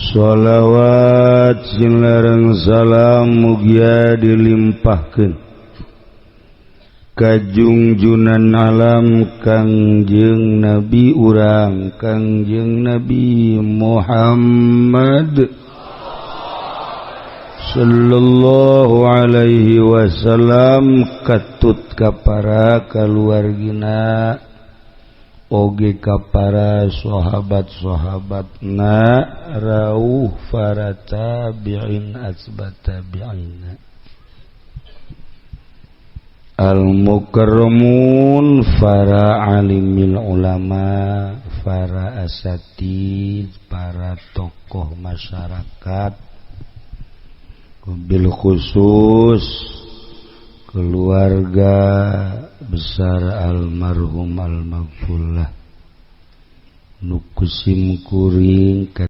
Sholawat sareng salam mugia dilimpahkeun ka junjunan alam Kangjeng Nabi urang, Kangjeng Nabi Muhammad sallallahu alaihi wasallam, katut ka para kaluargina oge ka para sahabat-sahabatna, rauh para tabi'in, atba' tabi'in, al-mukarramun, para alimil ulama, para asatid, para tokoh masyarakat, bil khusus keluarga besar almarhum almaghfurlah nu ku sim kuring.